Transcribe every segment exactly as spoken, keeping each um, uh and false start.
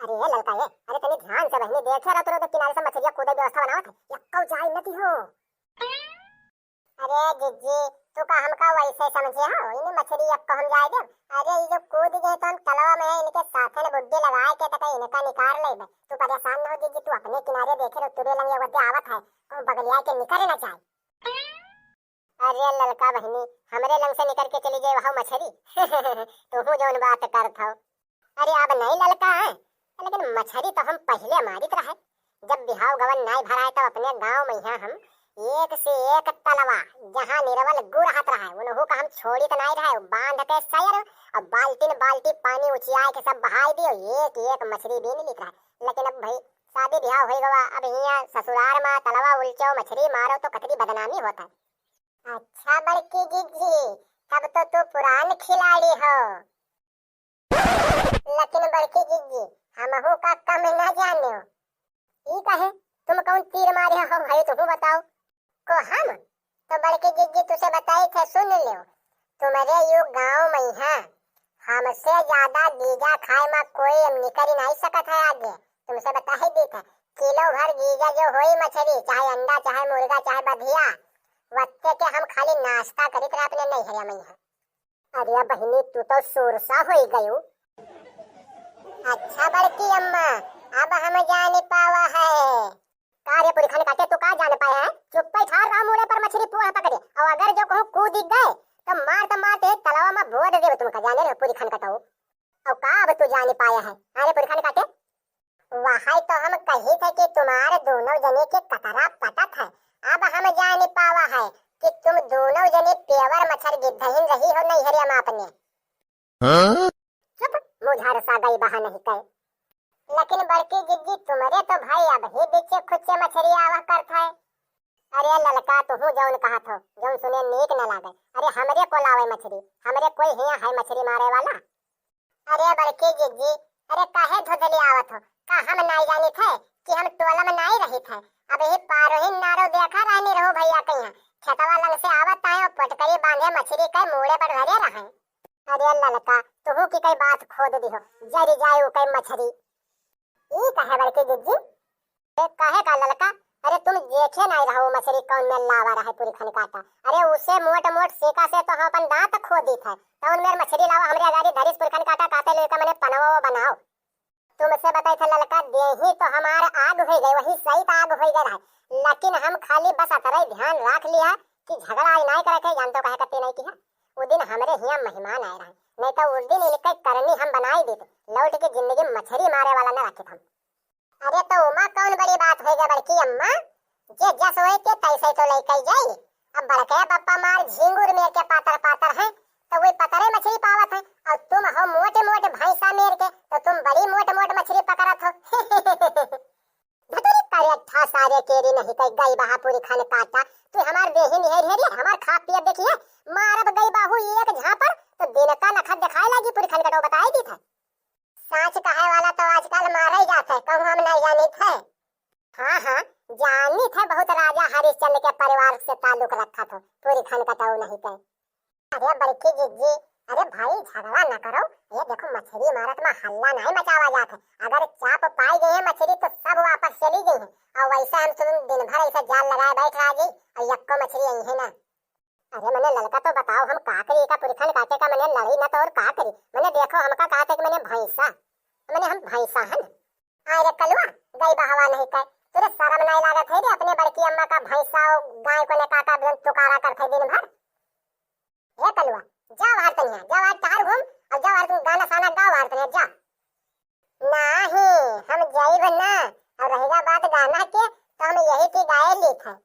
अरे ए ललका ए, अरे तनी ध्यान से बहिनी, देखे रहो तो किनारे से मछरिया कूदे व्यवस्था बनावत है, यक्को जाए न दिहो। अरे जिज्जी, तू का हमका वैसे समझे हो? इन्हें मछरी यक्को हम जाए देब? अरे ई जो कूद गए तो हम तलवा में है, इनके साथे न बुड्डी लगाए के तक इनका निकाल लेबे। तू परेशान न हो जिज्जी, तू अपने किनारे देखे रहो, तुरे लंगे वद्दे आवत है, कहूँ बगलिया के निकल न जाए। अरे ललका बहिनी, हमरे लंग से निकल के चली जाए वहाँ मछरी। तू जौन बात करत हो। अरे अब नहीं ललका है, लेकिन मछरी तो हम पहिले मारित रहे। जब बिहाव गवन नाई भराए तब अपने गाँव में यहाँ हम एक से एक तलवा, जहाँ निरवल गु रहत रहे, उनहू का हम छोड़ित नाई रहे। बांध के सयर और बाल्टीन बाल्टी पानी उछियाए के सब बहाई दियो, एक एक मछरी बीन लित रहे। लेकिन अब भाई शादी बिहाव हो गवा, अब हियाँ ससुरार में तलवा उलचो मछरी मारो तो कतरी बदनामी होत है। अच्छा बड़की जिज्जी, तब तो तू पुरान खिलाड़ी हो। लेकिन बड़की जिज्जी, हमहू का कम न जाने हो। ई कहे, तुम कौन तीर मारे हो भाई, तुम बताओ। को हम? तो बड़की जिज्जी तुसे बताई थे, सुन लियो। तुम्हारे यू गाँव में है, हमसे ज्यादा गीजा खाए में कोई निकल ही नहीं सकत है आगे। तुमसे बता ही दी थे, किलो भर गीजा जो होई मछरी, चाहे अंडा, चाहे मुर्गा, चाहे बधिया, वत्ते के हम खाली नाश्ता करित रहे अपने नैहरिया में है। अरे बहिनी, तू तो सुरसा होई गयू। अच्छा बड़की अम्मा, अब हम जान पावा है। का रे पुरखन काटे, तू का जान पाए है? चुप्पे ठार रहा, मूड़े पर मछरी पुआ पकड़े, और अगर जो कहूँ कूद गए तो मार तो मार ते तलवा में बोद देव तुमका, जाने रहो पुरखन कटाऊ। और का अब तू जान पाए है? अरे पुरखन काटे, वही तो हम कही थे कि तुम्हारे दोनों जने के कतरा पटत है। अब हम जान पावा है कि तुम दोनों जने पेवर मच्छर गिद्धहिन रही हो नैहरिया में अपने। हाँ? चुप, मुझार सा गई बहा नहीं कहे। लेकिन बड़की जिज्जी, तुम्हारे तो भाई अब ही बिच्चे खुच्चे मछरी आवा करत है। अरे ललका, तुहू जौन कहत हो, जौन सुने नीक न लागे। अरे हमरे को लावे मछरी, हमरे कोई हियाँ है मछरी मारे वाला? अरे बड़की जिज्जी, अरे काहे धुंधली आवत हो? का हम नाई जानित है कि हम टोला में नाई रहित है? अब यही पारोहिन नारो देखा रहनी रहू भैया कहिया, खेतवा लंग से आवत ताए और पोटकरी बांधे मछरी के मूड़े पर धरे रहे। अरे ललका, तुहू की कई बात खोद दिहो, जरी जाए उ कई मछरी। ई कहे बड़की जिज्जी? ए, कहे का ललका? अरे तुम देखे नाई रहो मछरी कौन में लावा रहे पुरखन काटा। अरे उसे मोट मोट सीका से तो हम अपन दांत खो दीत है। तो उनमें मछरी लावा हमरे अगाड़ी धरिस पुरखन काटा, काटे लेका मने पनवा वो बनाओ। तुमसे बताई था ललका, देही तो हमार आग हो गई, वही सहित आग हो गई रहे, लेकिन हम खाली बस अतरे ध्यान रख लिया कि झगड़ा आज नाई करे के, जान तो कहे कत्ती नाई किया। उ दिन हमरे हियाँ मेहमान आए रहे, नहीं तो उस दिन इनके करनी हम बनाई देत, लौट के जिंदगी में मछरी मारे वाला न रखित हम। अरे तो उमा कौन बड़ी बात होई गे बड़की अम्मा, जे जस होए के तैसे तो लइके जाई। अब बड़के पप्पा मार झींगुर मेर के पातर पातर हैं, तो वे पतरे मछली पावत हैं, और तुम हो मोटे मोटे भैंसा मेर के, तो तुम बड़ी मोट मोट मछली पकड़त हो। धतुरी करे ठा सारे केरी नहीं कई गई बहा पुरखन काटा, तू हमार देही निहेर हेरी, हमार खा पिए देखिए, मारब गई बाहू एक झापड़, तो दिन का नखत दिखाए लागी पुरखन कटो बताए दी था। साँच कहे वाला तो आजकल मारे ही जात है, कहूँ हम नहीं जानित है। हाँ, हाँ, जानित है, बहुत राजा हरिश्चंद्र के परिवार से ताल्लुक रखत हो, पुरखन कटाऊ नहीं के। अरे बड़की जिज्जी, अरे भाई झगड़ा न करो, ये देखो मछली मारत में हल्ला नहीं मचावा जात है। अगर चाप पाई गई है मछली तो सब वापस चली गई है, और वैसे हम तुम दिन भर ऐसे जाल लगाए बैठ रहा जी, और यक्को मछली आई है ना। अरे मने ललका तो बताओ, हम का करी, एका पुरखन काटे का मने लड़ी ना तो और का करी? मने देखो हमका कहते कि मने भैंसा, मने हम भैंसा हन। अरे कलुआ, गई बहवा नहीं कह, तुरे शर्म नहीं लागत है रे, अपने बड़की अम्मा का भैंसा और गाय को ने काका बिन तुकारा करते दिन भर। हे कलुआ, जा बाहर तनिया, जा बाहर टहर घूम, और जा बाहर तुम गाना साना गाओ बाहर तनिया, जा। नाही, हम जाइब ना। और रहेगा बात गाना के, तो हम यही की गाए लीत है।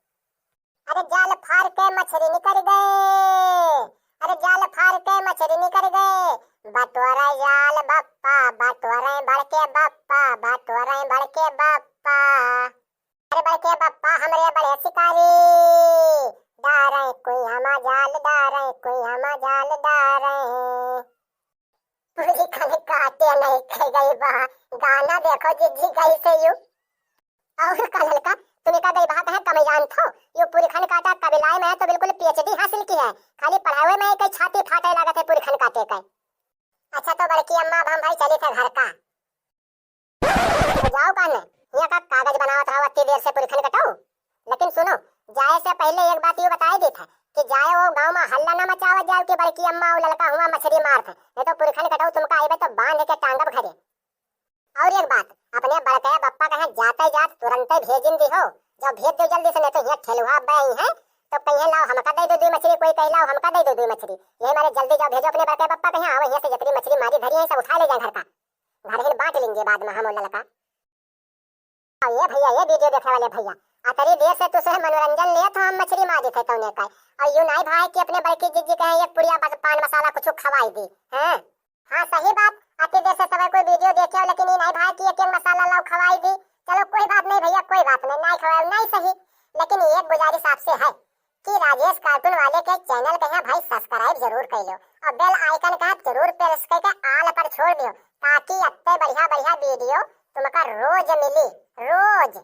अरे जाल फार के मछरी निकल गए, अरे जाल फार के मछरी निकल गए, बटोरे जाल बप्पा, बटोरे बड़के बप्पा, बटोरे बड़के बप्पा। अरे बड़के बप्पा हमरे बड़े शिकारी, डारे कुइया मा जाल, डारे कुइया मा जाल, डारे। पुरखन काटे नहीं खे गई बा, गाना देखो जिज्जी कैसे यू। और का ललका, तुम्हें का गई बा कहे कम जान थो, यू पुरखन काटा कबिलाई में है तो बिल्कुल पीएचडी हासिल की है, खाली पढ़ावे में कई छाती फाटे लागत है पुरखन काटे का। अच्छा तो बड़की अम्मा, अब हम भाई चली थे घर का। तो काने, हियाँ का कागज बनावत रहो अत्ती देर से पुरखन कटऊ। लेकिन सुनो, जाए से पहिले एक बात यू बताई देत है कि जाए वो गाँव मा हल्ला ना मचावत जाओ कि बड़की अम्मा और ललका हुआ मछरी मारत है, नहीं तो पुरखन कटऊ तुमका आइबे तो बांध के टांगब घरे। और एक बात, अपने बड़के बप्पा कहे जाते जात तुरंते भेजिन दिहो, जब भेज दो जल्दी से, नहीं तो हियाँ ठेलुआ अब्बे आई हैं तो कहिए लाओ हमका दे दो दुई मछरी, कोई कहे लाओ हमका दे दो दुई मछरी। यही मारे जल्दी जाओ, भेजो अपने बड़के बप्पा कहे, आओ हियाँ से जितनी मछरी मारी धरी है सब उठा ले जाए घर का, घर ही बांट लेंगे बाद मा हम और ललका। हाँ, ये भैया, ये वीडियो देखे वाले भैया, अतरी देर से तुसे मनोरंजन लेत हो, हम मछरी मारी थे तौने का। और यू नाई भाई कि अपने बड़की जिज्जी कहे एक पुड़िया बस पान मसाला कुछ खवाई दी, हैं? हाँ, सही बात। अति देर से सबे कोई वीडियो देखे हो, लेकिन ये नाई भाई कि एक एक मसाला लाओ खवाई दी। चलो कोई बात नहीं भैया, कोई बात नहीं, नाई खवाओ नाई सही, लेकिन एक गुजारिश आपसे है कि राजेश कार्टून वाले के चैनल के यहाँ भाई सब्सक्राइब जरूर कर लो और बेल आइकन का जरूर प्रेस करके आल पर छोड़ दो, ताकि अत्ते बढ़िया बढ़िया वीडियो तुमका रोज मिली, रोज।